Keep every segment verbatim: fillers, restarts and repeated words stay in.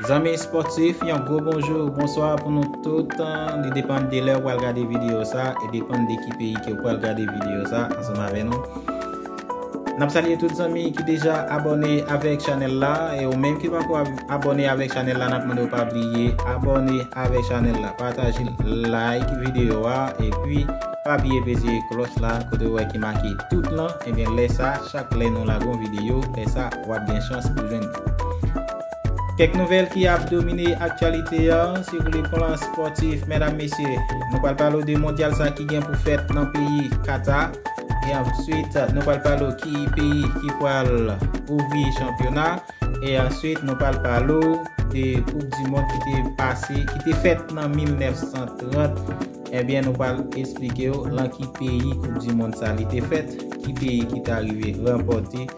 Zanmi spòtif, yon gwo bonjou, bonswa pou nou tout. Li depann de lè w pral gade videyo sa, e depann de ki peyi ke w pral gade videyo sa ansanm avè nou. N ap salye tout zanmi ki deja abòne avèk chanèl la, e ou menm ki pako ab-, abòne avèk chanèl la, n ap mande w pa bliye abòne avèk chanèl la, pataje, like videyo a, epi pa bliye peze klòch la, kote w wè ki make tout lan, ebyen lè sa, chak lè nou lage yon videyo, lè sa, w ap gen chans pou jwenn li. Kèk nouvèl ki ap domine aktyalite an, si w vle, plan spòtif, medam, mesye, nou pral pale w de mondyal sa ki gen pou fèt nan peyi Kata. E answit, nou pral pale w ki peyi ki pral ouvri chanpyona. E answit, nou pral pale w de Koup di Mond ki te pase, ki te fèt nan mil nèf san trant. Ebyen, nou pral esplike w lan ki peyi Koup di Mond sa li te fèt, ki peyi ki ta rive ranpòte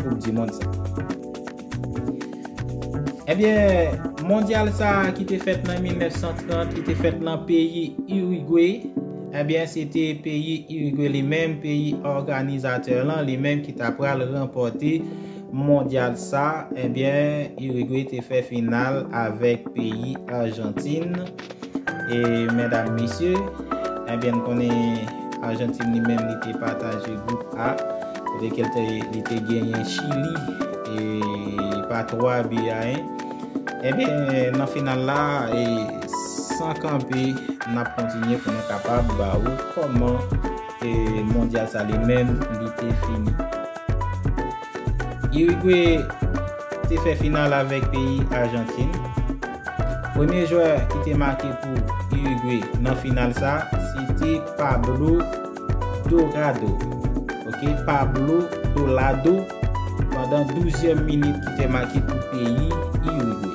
Koup di Mond sa. Ebyen, mondyal sa a ki te fèt nan mil nèf san trant, li te fèt nan peyi Irigwe. Ebyen, se te peyi Irigwe li menm, peyi òganizatè lan, li menm ki ta pral ranpòte mondyal sa. Ebyen, Irigwe te fè final avèk peyi Ajantin. E medam, mesye, ebyen, n konnen Ajantin li menm li te pataje gwoup A, kote ke l te, li te genyen Chili, e pa twa bi a en. Ebyen, nan final la, e san kanpe, n ap kontinye pou nou kapab ba ou kòman, e mondyal sa li menm li te fini. Irigwe te fè final avèk peyi Ajantin. Premye jwè ki te make pou Irigwe nan final sa, se te Pablo Dorado. Ok, Pablo Dorado pandan douzyèm minit ki te make pou peyi Irigwe.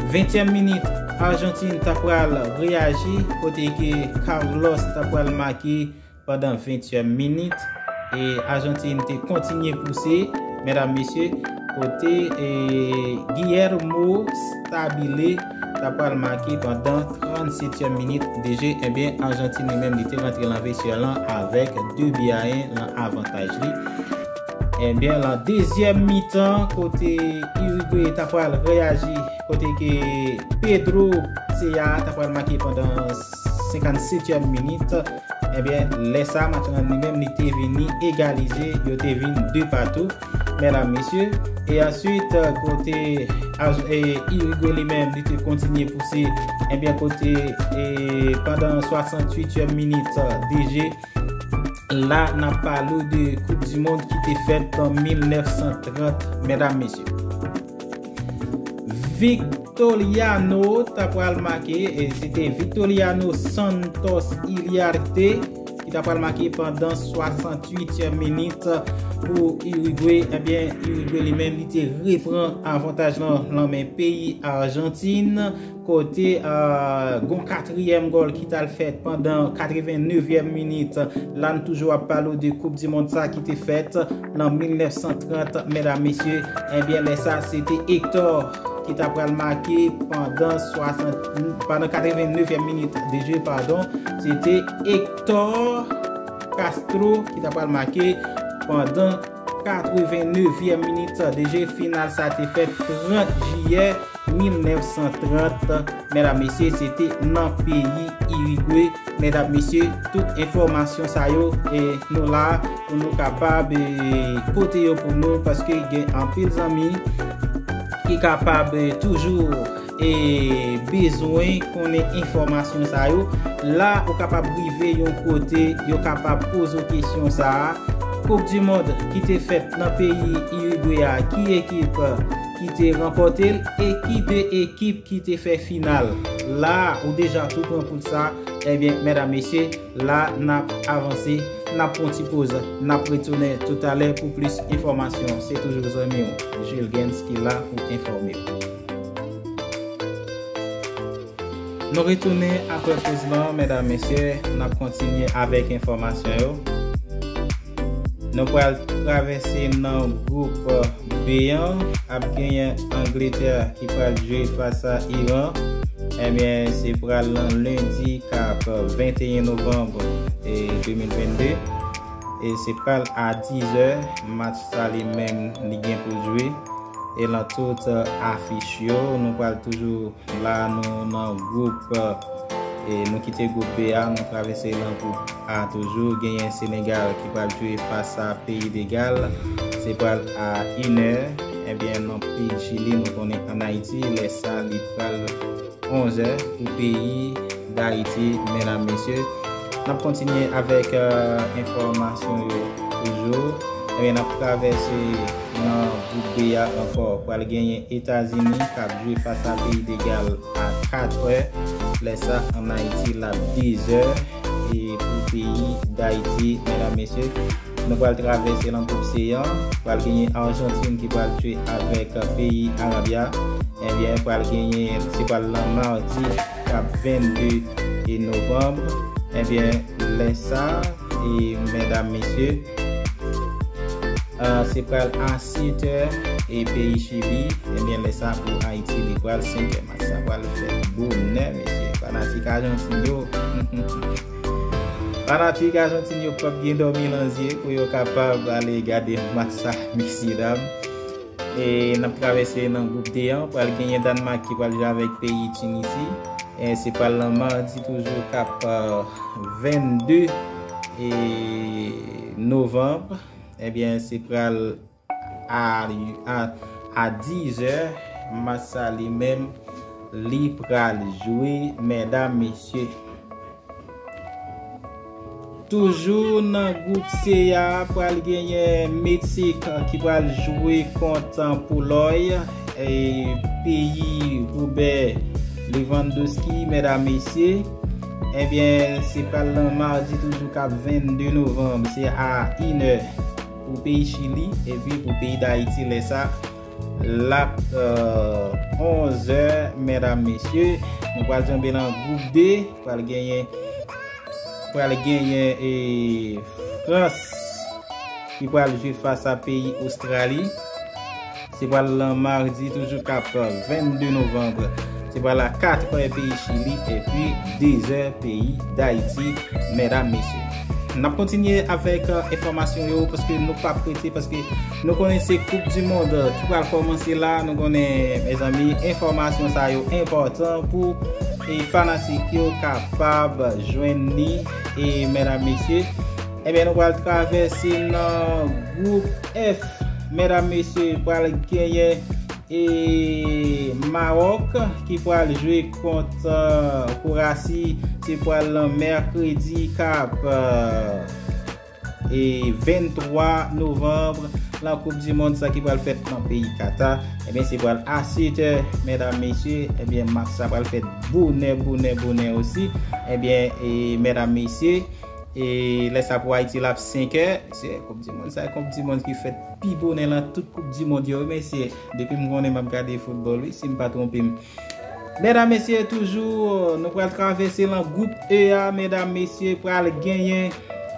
Ventyèm minit, Ajantin ta pral reyaji kote ke Carlos ta pral make pandan ventyèm minit. E Ajantin te kontinye pouse, medam, mesye, kote, e, Guillermo Stabile ta pral make pandan trannsetyèm minit de je. Ebyen, Ajantin li menm li te rantre lan vestyè lan avèk de bi a en lan avantaj li. Ebyen, lan dezyèm mitan, kote Irigwe ta pral reyaji, kote ke Pedro Cea ta pral make pandan senkannsetyèm minit. Ebyen, lè sa, match lan li menm, li te vini egalize, yo te vin de patou, medam, mesye. E answit, kote Aj-, e, Irigwe li menm, li te kontinye pouse, ebyen, kote, e, pandan swasanntuityèm minit de je, la, n ap pale w de Koup di Mond ki te fèt an mil nèf san trant, medam, mesye. Victoriano ta pral make, e se te Victoriano Santos Iriarte ki ta pral make pandan swasanntuityèm minit pou Irigwe. Ebyen, Irigwe li menm, li te repran avantaj lan lan men peyi Ajantin, kote, e, gon katriyèm gòl ki t al fèt pandan katrevennevyèm minit. La, n toujou ap pale w de Koup di Mond sa ki te fèt lan mil nèf san trant, medam, mesye. Ebyen, lè sa, se te Hector ki ta pral make pandan swasant, pandan katrevennevyèm minit de je, padon. Se te Hector Castro ki ta pral make pandan katrevennevyèm minit de je. Final sa te fèt trant jiyè mil nèf san trant. Medam, mesye, se te nan peyi Irigwe. Medam, mesye, tout enfòmasyon sa yo, e, nou la pou nou kapab, e, pote yo pou nou, paske gen anpil zanmi ki kapab, e, toujou, e, bezwen konnen enfòmasyon sa yo. La, ou kapab rive yon kote, yo kapab poze w kesyon sa a. Koup di Mond ki te fèt nan peyi Irigwe a, ki ekip ki te ranpòte l e ki de ekip ki te fè final? La, ou deja tou pran pou sa. Ebyen, medam, mesye, la n ap avanse, n ap pran ti poz, n ap retounen toutalè pou plis enfòmasyon. Se toujou zanmi w, Jules Gens, ki la pou enfòme w. Nou retounen apre poz lan, medam, mesye, n ap kontinye avèk enfòmasyon yo. Nou pral travèse nan gwoup B an, ap genyen Angletè ki pral jwe fas a Iran. Ebyen, se pral nan lendi k ap venteyen novanm, e, de mil vennde. E se pral a diz è, match sa li menm li gen pou jwe. E nan tout afich yo, nou pral toujou la, nou nan gwoup, e nou kite gwoup B a, nou travèse nan gwoup A toujou. Genyen Senegal ki pral jwe fas a Peyi de Gal. Se pral a inè. Ebyen, nan peyi Chili, nou konnen ann Ayiti, lè sa li pral onzè pou peyi Dayiti, medam, mesye. N ap kontinye avèk enfòmasyon yo toujou. Ebyen, n ap travèse nan gwoup B a ankò. Pral genyen Etazini k ap jwe fas a Peyi de Gal a katrè. Lè sa, ann Ayiti, l ap dezè. E pou peyi Dayiti, medam, mesye, nou pral travèse nan gwoup C an. Pral genyen Ajantin ki pral jwe avèk peyi Arabya. Ebyen, pral genyen, se pral nan madi k ap vennde e novanm. Ebyen, lè sa, e medam, mesye, se pral a sèt è e peyi Chili. Ebyen, lè sa pou Ayiti, li pral senk è. Match sa pral fèt bonè, mesye. Fanatik Ajantin yo. Fanatik Ajantin yo p ap gen dòmi nan zye pou yo kapab ale gade match sa, mesye dam. E n ap travèse nan gwoup D an, pral genyen Dannmak ki pral jwe avèk peyi Tinisi. E se pral nan madi toujou k ap vennde e novanm. Ebyen, se pral a, a, a dizè, match sa li menm, li pral jwe, medam, mesye. Toujou nan gwoup C a, pral genyen Meksik ki pral jwe kont Polòy, e peyi Robert Lewandowski, medam, mesye. Ebyen, se pral nan madi toujou k ap vennde novanm, se a inè pou peyi Chili, epi pou peyi Dayiti, lè sa, l ap onzè, medam, mesye. Nou pral janbe nan gwoup D, pral genyen, pral genyen e Frans ki pral jwe fas a peyi Ostrali. Se pral nan madi toujou k ap vennde novanm. Se pral a katrè peyi Chili epi dezè peyi Dayiti, medam, mesye. N ap kontinye avèk enfòmasyon yo paske nou p ap rete, paske nou konnen se Koup di Mond ki pral kòmanse la. Nou konnen, mezanmi, enfòmasyon sa yo enpòtan pou e fanatik yo kapab jwenn li, e medam, mesye. Ebyen, nou pral travèse nan gwoup F, medam, mesye, pral genyen e Mawòk ki pral jwe kont Kowasi. Se pral nan mèkredi k ap e venntwa novanm, lan Koup di Mond sa ki pral fèt nan peyi Kata. Ebyen, se pral a sèt è, medam, mesye. Ebyen, match sa pral fèt bonè, bonè, bonè osi. Ebyen, e medam, mesye, e lè sa pou Ayiti, l ap senk è. Se Koup di Mond sa, Koup di Mond ki fèt pi bonè lan tout Koup di Mond yo, mesye. Depi m konnen m ap gade foutbòl, wi, si m pa twonpe m. Medam, mesye, toujou, nou pral travèse lan gwoup E a, medam, mesye, pral genyen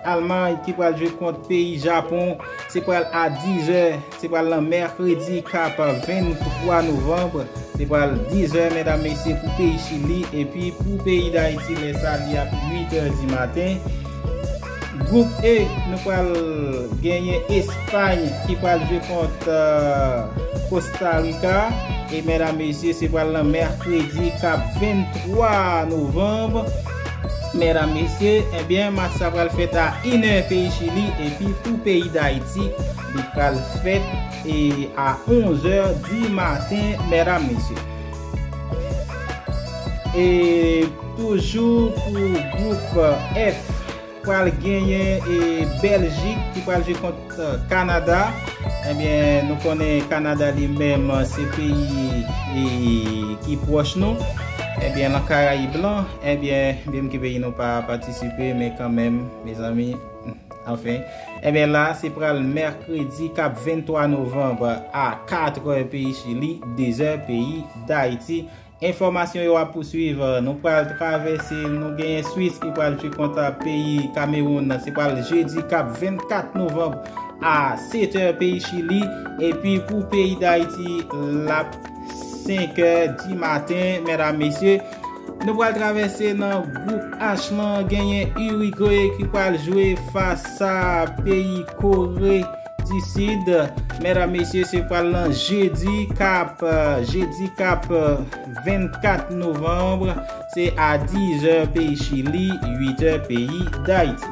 Almay ki pral jwe kont peyi Japon. Se pral a dizè, se pral lan mèkredi k ap venntwa novanm. Se pral dizè, medam, mesye, pou peyi Chili, epi pou peyi Dayiti, lè sa, li ap uit è di maten. Gwoup E, nou pral genyen Espay ki pral jwe kont Kosta Rika. E medam, mesye, se pral nan mèkredi k ap venntwa novanm. Medam, mesye, ebyen, match sa pral fèt a inè peyi Chili, epi pou peyi Dayiti, li pral fèt e a onzè di maten, medam, mesye. E toujou pou gwoup F, pral genyen e Bèljik ki pral jwe kont Kanada. Ebyen, nou konnen Kanada li menm se peyi e ki pwòch nou. Ebyen, lan Karayib lan, ebyen, menm ki peyi nou pa patisipe, men kanmenm, mezanmi, anfen. Ebyen, la, se pral mèkredi k ap venntwa novanm a katrè peyi Chili, dezè peyi Dayiti. Enfòmasyon yo ap pouswiv. Nou pral travèse, nou genyen Swis ki pral jwe kont peyi Kamewoun. Se pral jedi k ap vennkat novanm a sèt è peyi Chili. Epi pou peyi Dayiti, l ap senk è di maten, medam, mesye. Nou pral travèse nan gwoup H lan, genyen Irigwe ki pral jwe fas a peyi Kore di Sid. Medam, mesye, se pral nan jedi k ap, euh, jedi k ap, euh, vennkat novanm, se a diz è peyi Chili, uit è peyi Dayiti.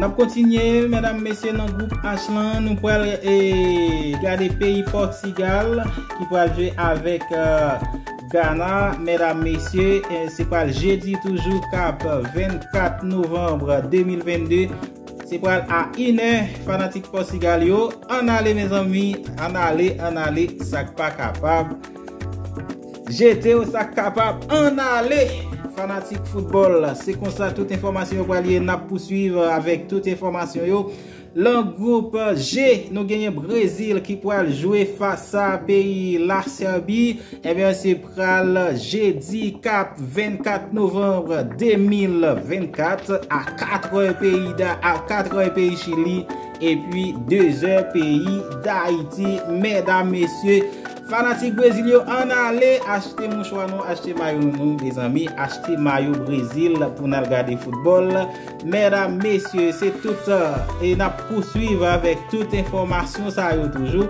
N ap kontinye, medam, mesye, nan gwoup H lan, nou pral, e, gade peyi Pòtigal ki pral jwe avèk, euh, Gana, medam, mesye, e, se pral jedi toujou k ap vennkat novanm de mil vennde. Se pral a inè, fanatik Pòtigal yo. Ann ale, mezanmi, ann ale, ann ale, sa k pa kapab. Jete w sa k kapab, ann ale, fanatik foutbòl. Se konsa tout enfòmasyon yo pral ye, n ap pouswiv avèk tout enfòmasyon yo. Lan gwoup G, nou genyen Brezil ki pral jwe fas a peyi Lasèbi. Ebyen, se pral jedi k ap vennkat novanm de mil vennkat a katrè peyi Da-, a katrè peyi Chili, epi dezè peyi Dayiti. Medam, mesye, fanatik Brezil yo, ann ale achte mouchwa nou, achte mayo nou, nou, mezanmi, achte mayo Brezil pou n al gade foutbòl. Medam, mesye, se tout, euh, e n ap pouswiv avèk tout enfòmasyon sa yo toujou.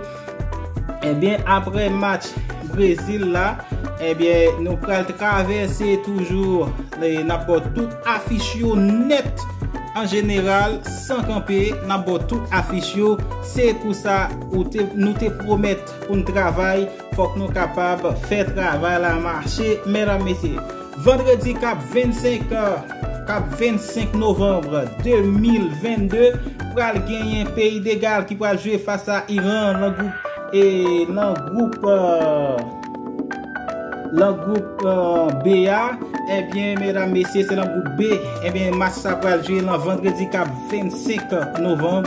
Ebyen, apre match Brezil la, ebyen, nou pral travèse toujou, e n ap ba w tout afich yo nèt an jeneral, san kanpe, n ap ba w tout afich yo. Se pou sa ou te, nou te pwomèt pou n travay, fòk nou kapab fè travay la mache, medam, mesye. Vandredi k ap vennsenk, k ap vennsenk novanm de mil vennde, pral genyen peyi Degal ki pral jwe fas a Iran nan gwoup, e nan gwoup, euh, nan gwoup, euh, B a. Ebyen, medam, mesye, se nan gwoup B. Ebyen, match sa pral jwe nan vandredi k ap vennsenk novanm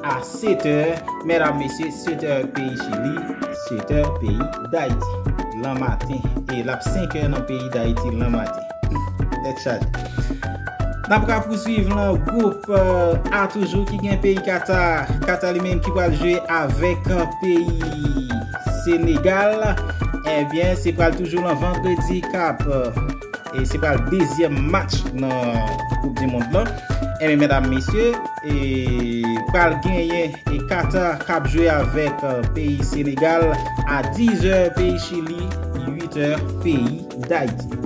a sèt è, medam, mesye, sèt è peyi Chili, sèt è peyi Dayiti, lanmaten. E l ap senk è nan peyi Dayiti lanmaten. Tèt chaje. N ap rapouswiv lan gwoup, euh, A toujou ki gen peyi Kata. Kata li menm ki pral jwe avèk, euh, peyi Senegal. Ebyen, se pral toujou lan vandredi k ap, euh, e se pral dezyèm match nan Koup di Mond lan. Ebyen, medam, mesye, e pral genyen e Kata k ap jwe avèk, euh, peyi Senegal a diz è peyi Chili, uit è peyi Dayiti.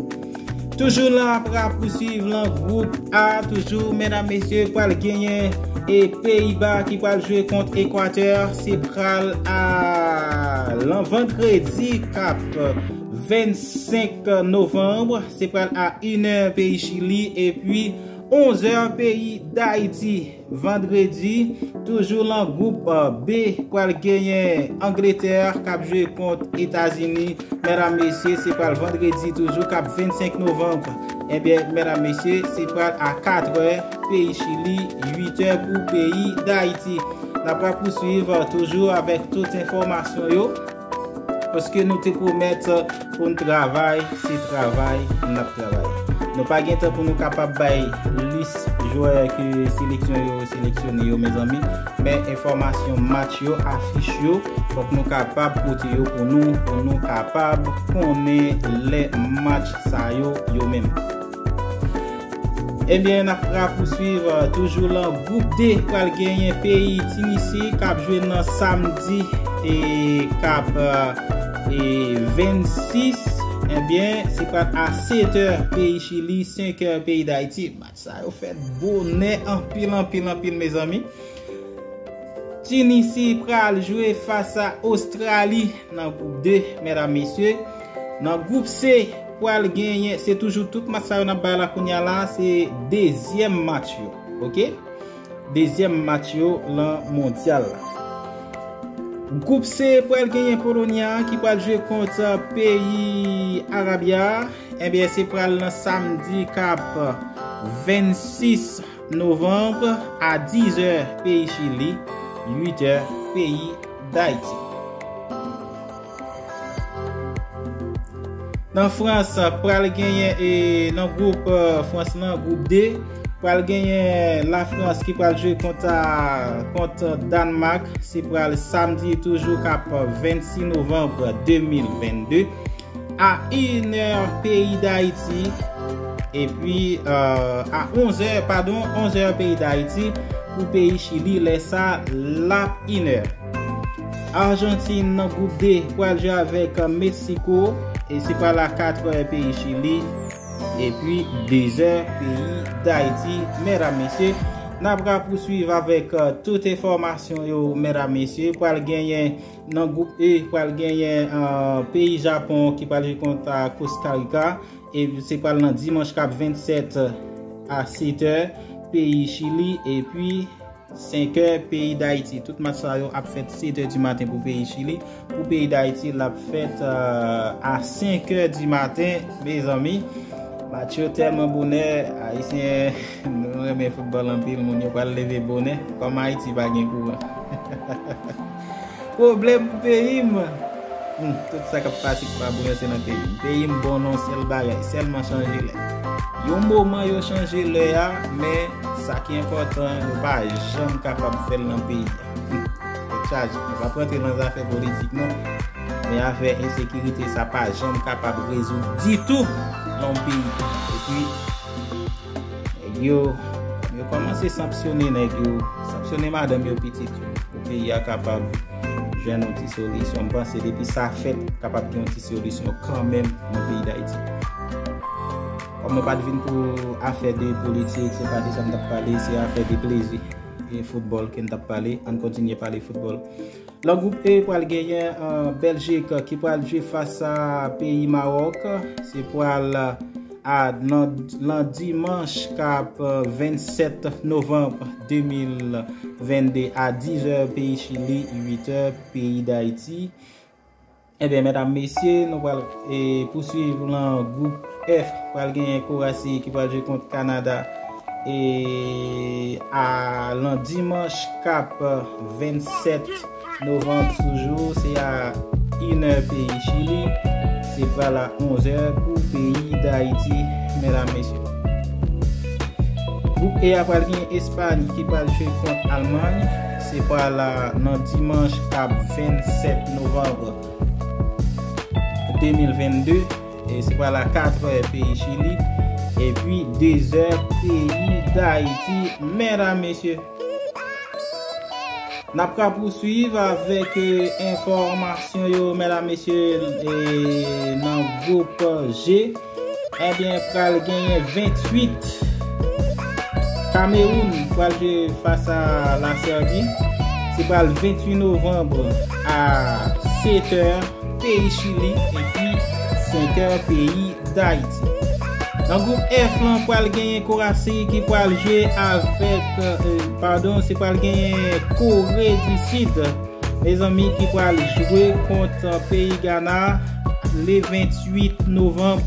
Toujou n ap rapouswiv lan gwoup A, toujou, medam, mesye, pral genyen e Peyiba ki pral jwe kont Ekwatè, se pral a lan vandredi k ap vennsenk novanm, se pral a inè peyi Chili, epi onzè peyi Dayiti. Vandredi, toujou lan gwoup, euh, B, pral genyen Angletè k ap jwe kont Etazini. Medam, mesye, se pral vandredi toujou k ap vennsenk novanm. Ebyen, medam, mesye, se pral a kat è peyi Chili, uit è pou peyi Dayiti. N ap rapouswiv, euh, toujou avèk tout enfòmasyon yo. Paske nou te pwomèt pou n travay, se travay n ap travay. Nou pa gen tan pou nou kapab bay lis jwè ke seleksyon yo seleksyone yo, mezanmi. Men enfòmasyon match yo, afich yo, fòk nou kapab pote yo pou nou, pou nou kapab konnen lè match sa yo, yo menm. Ebyen, n ap rapouswiv, euh, toujou lan gwoup D, pral genyen peyi Tinisi k ap jwe nan samdi e k ap, euh, e vennsis. Ebyen, se pral a sèt è peyi Chili, senk è peyi Dayiti. Match sa yo fèt bonè anpil, anpil, anpil, mezanmi. Tinisi pral jwe fas a Ostrali nan gwoup D, medam, mesye. Nan gwoup C, pral genyen, se toujou tout match sa yo n ap bay la kounye a la, se dezyèm match yo, oke? Dezyèm match yo lan mondyal la. Gwoup C pral genyen Polonya ki pral jwe kont peyi Arabya. Ebyen, se pral nan samdi k ap vennsis novanm a diz è peyi Chili, uit è peyi Dayiti. Nan Frans, pral genyen, e, nan gwoup, e, Frans lan, gwoup D, pral genyen Lafrans ki pral jwe kont a, kont Dànmak. Se pral samdi toujou k ap vennsis novanm de mil vennde. A inè peyi Dayiti, epi, euh, a onzè, padon, onzè peyi Dayiti, pou peyi Chili, lè sa l ap inè. Ajantin nan gwoup D pral jwe avèk Meksiko, e se pral a katrè peyi Chili, epi dezè peyi Dayiti. Medam, mesye, n ap rapouswiv avèk tout enfòmasyon yo, medam, mesye. Pral genyen nan gwoup E, pral genyen uh, peyi Japon ki pral jwe kont Kosta Rika. E se pral nan dimanch k ap vennsèt a sèt è, peyi Chili, epi senk è, peyi Dayiti. Tout match sa yo ap fèt sèt è di maten pou peyi Chili. Pou peyi Dayiti, l ap fèt uh, a senk è di maten, mezanmi. Match yo tèlman bonè, Ayisyen, nou renmen foutbòl anpil, moun yo pral leve bonè. Kòm Ayiti pa gen kouran. Pwoblèm pou peyi m. Hmm, tout sa k ap pase ki pa bon yo se nan peyi m. Peyi m bon nan yon sèl bagay, sèlman chanje lè. Yon moman yo chanje lè a, men sa ki enpòtan, yo pa janm kapab fè l nan peyi a. Hmm, tèt chaje. Nou p ap rantre nan zafè politik non. Men afè ensekirite sa pa janm kapab rezoud ditou nan yon peyi. Epi, nèg yo, yo kòmanse sanksyone nèg yo, sanksyone madanm yo, pitit yo, pou peyi a kapab jwenn yon ti solisyon. M panse depi sa fèt, kapab gen yon ti solisyon kanmenm nan peyi Dayiti. Kòm mwen pa t vin pou afè de politik, se pa de sa m t ap pale, se afè de plezi e foutbòl ke m t ap pale. Ann kontinye pale foutbòl. Nan gwoup E pral genyen uh, Bèljik ki pral jwe fas a peyi Mawòk. Se pral a nan, nan dimanch k ap vennsèt novanm de mil vennde a diz è peyi Chili, uit è peyi Dayiti. Ebyen, medam, mesye, nou pral e, pouswiv nan gwoup F. Pral genyen Kowasi ki pral jwe kont Kanada e a nan dimanch k ap vennsèt novanm toujou, se a inè peyi Chili, se pral a onz è pou peyi Dayiti, medam, mesye. Gwoup E a pral gen Espay ki pral jwe kont Almay, se pral a nan dimanch k ap vennsèt novanm de mil vennde, e se pral a katrè peyi Chili, epi dezè peyi Dayiti, medam, mesye. N ap rapouswiv avèk e, enfòmasyon yo, medam, mesye, e, nan gwoup G. Ebyen, pral genyen ventuit. Kamewoun pral jwe fas a Lasèbi. Se pral ventuit novanm a sèt è, peyi Chili, epi senk è, peyi Dayiti. Nan gwoup F lan, pral genyen Kowasi ki pral jwe avèk, e, padon, se pral genyen Kore di Sid, mezanmi, ki pral jwe kont peyi Gana le ventuit novanm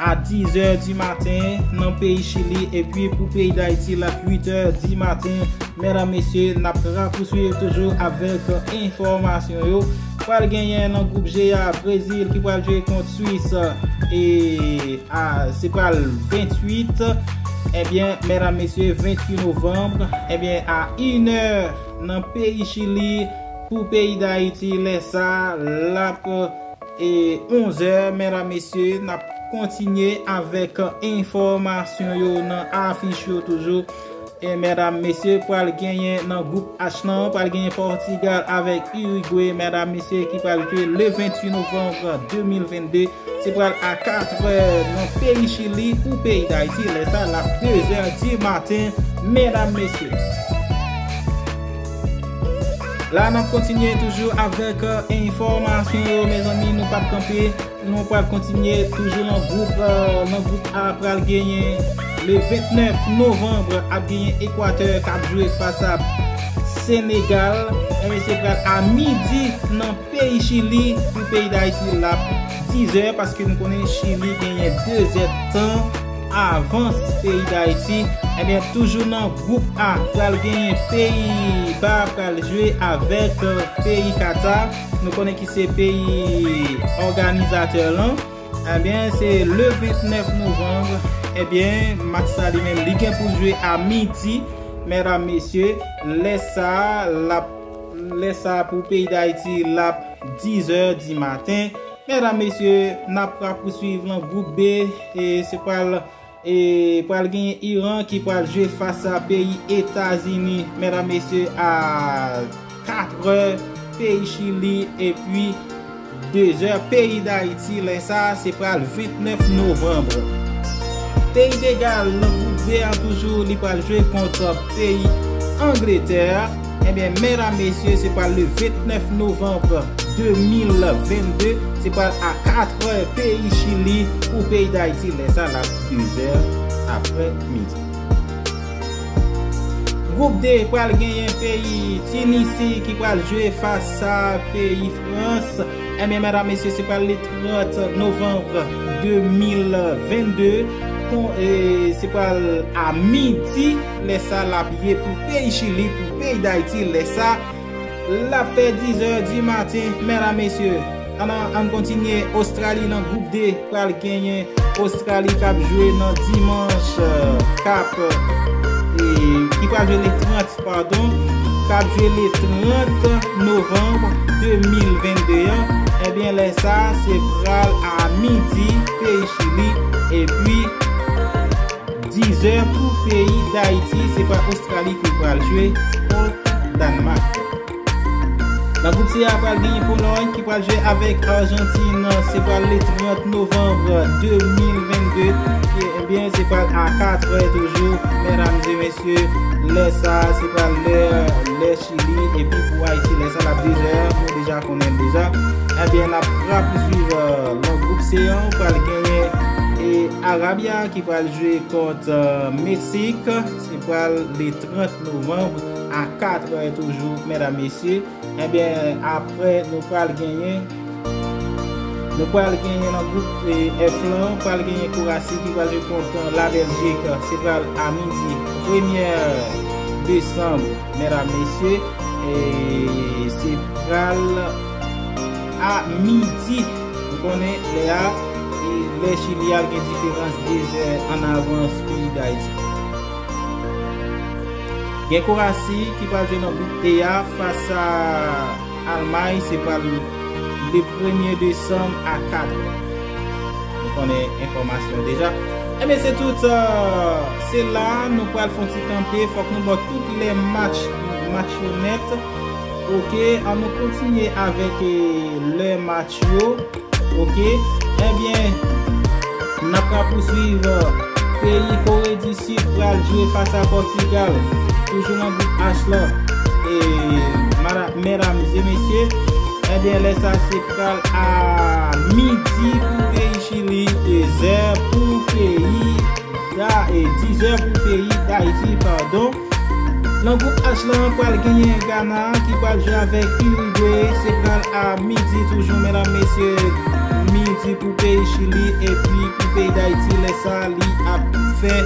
a diz è di maten nan peyi Chili, epi pou peyi Dayiti, l ap uit è di maten. Medam, mesye, n ap rapouswiv toujou avèk enfòmasyon yo. Pral genyen nan gwoup G a Brezil ki pral jwe kont Swis, e a, se pral ventuit. Ebyen, medam, mesye, ventuit novanm, ebyen, a inè nan peyi Chili, pou peyi Dayiti, lè sa, l ap e onz è, medam, mesye, n ap kontinye avèk enfòmasyon yo nan afich yo toujou. E medam, mesye, pral genyen nan gwoup H lan, pral genyen Pòtigal avèk Irigwe, medam, mesye, ki pral jwe le ventuit novanm de mil vennde. Se pral a katrè nan peyi Chili pou peyi Dayiti. Lè sa, l ap dezè di maten, medam, mesye. La, n ap kontinye toujou avèk, e, enfòmasyon yo, mezanmi, nou p ap kanpe. Nou pral kontinye toujou nan gwoup, e, nan gwoup A, pral genyen le vennèf novanm, ap genyen Ekwatè k ap jwe fas a Senegal. Ebyen, se pral a midi nan peyi Chili, pou peyi Dayiti, l ap diz è, paske nou konnen Chili genyen de zèdtan avans peyi Dayiti. Ebyen, toujou nan gwoup A, pral genyen peyi Ba pral jwe avèk, e, peyi Kata. Nou konnen ki se peyi òganizatè lan. Ebyen, se le vennèf novanm. Ebyen, match sa li menm, li gen pou jwe a midi, medam, mesye. Lè sa, l ap, lè sa pou peyi Dayiti, l ap diz è di maten. Medam, mesye, n ap rapouswiv lan gwoup B, e se pral E pral genyen Iran ki pral jwe fas a peyi Etazini, medam, mesye, a katrè, peyi Chili, epi dezè, peyi Dayiti. Lè sa a, se pral vennèf novanm. Peyi de Gal, nan gwoup B a toujou, li pral jwe kont peyi Angletè. Ebyen, medam, mesye, se pral le vennèf novanm de mil vennde, se pral a katrè, peyi Chili, pou peyi Dayiti. Lè sa a, l ap dezè aprè midi. Gwoup D pral genyen peyi Tinisi ki pral jwe fas a peyi Frans. Ebyen, medam, mesye, se pral le trant novanm de mil vennde. Kon, e, se pral a midi, lè sa a, l ap ye pou peyi Chili, pou peyi Dayiti. Lè sa a, l ap fè dizè di maten, medam, mesye. Ann, ann kontinye. Ostrali nan gwoup D pral genyen Ostrali k ap jwe nan dimanch, e, k ap, e, ki pral jwe le trant, padon, k ap jwe le trant novanm de mil vennde an. Ebyen, lè sa a, se pral a midi, peyi Chili, epi dizè pou peyi Dayiti, se pral Ostrali ki pral jwe kont Dànmak. Nan gwoup C a, pral genyen Polòy ki pral jwe avèk Ajantin, se pral le trant novanm de mil vennde. Ebyen, se pral a katrè toujou, medam e mesye. Lè sa a, se pral lè, lè Chili, epi pou Ayiti, lè sa a, l ap dezè, nou deja konnen l deja. Ebyen, n ap rapouswiv, e, nan gwoup C a, pral genyen, e, Arabya ki pral jwe kont, e, Meksik, se pral le trant novanm a katrè toujou, medam, mesye. Ebyen, aprè, nou pral genyen, nou pral genyen nan gwoup, e, F lan, pral genyen Kowasi ki pral jwe kont Labèljik. Se pral a midi, premyè desanm, medam, mesye. E se pral a midi. Nou konnen lè a, e lè Chili a gen diferans dezè an avans peyi Dayiti. Gen Kowasi ki pral jwe nan gwoup E a fas a Almay, se pral le premye desanm a katrè. Nou konnen enfòmasyon deja. Ebyen, se tout, e, se la nou pral fè yon ti kanpe. Fòk nou ba w tout lè match, match yo nèt. Oke, ann nou kontinye avèk, e, lè match yo. Oke, ebyen, n ap rapouswiv, e, peyi Kore di Sid pral jwe fas a Pòtigal. Toujou nan gwoup H la. E, mada-, medam e mesye, ebyen, lè sa se pral a midi pou peyi Chili, dezè pou peyi Da-, e, dizè pou peyi Dayiti, padon. Nan gwoup H lan, pral genyen Gana ki pral jwe avèk Irigwe. Se pral a midi toujou, medam, mesye, midi pou peyi Chili, epi pou peyi Dayiti, lè sa a, li ap fè,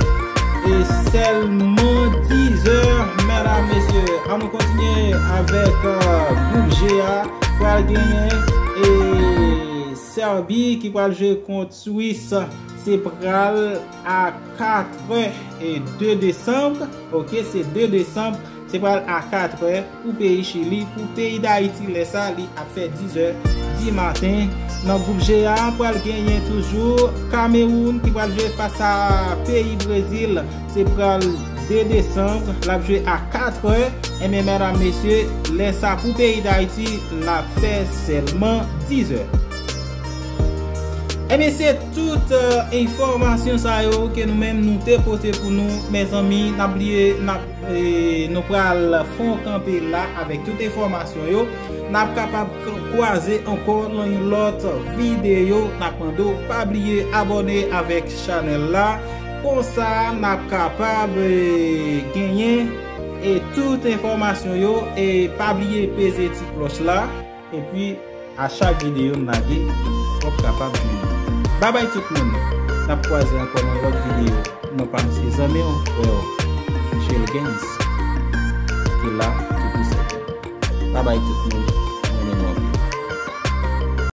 e, sèlman dizè, medam, mesye. Ann nou kontinye avèk, e, gwoup G a. Pral genyen, e, Sèbi ki pral jwe kont Swis. Se pral a katrè e de desanm. Oke, se de desanm. Se pral a katrè pou peyi Chili. Pou peyi Dayiti, lè sa a, li ap fè dizè di maten. Nan gwoup G a, pral genyen toujou Kamewoun ki pral jwe fas a peyi Brezil. Se pral de desanm, l ap jwe a katrè. Ebyen, medam, mesye, lè sa pou peyi Dayiti, l ap fè sèlman dizè. Ebyen, se tout, e, enfòmasyon sa yo ke nou menm nou te pote pou nou, mezanmi. N ap bliye, n ap, e, nou pral fè yon kanpe la avèk tout enfòmasyon yo. N ap kapab k-, kwaze ankò nan yon lòt videyo. N ap mande w pa bliye abòne avèk chanèl la. Konsa, n ap kapab, e, genyen, e, tout enfòmasyon yo. E pa bliye peze ti klòch la. Epi, a chak videyo n lage, w ap kapab jwenn li. Babay tout moun. N ap kwaze ankò nan lòt videyo. Non pa m se zanmi w, frè w, Michel Gaines, ki la, ki pou sèvi. Babay tout moun.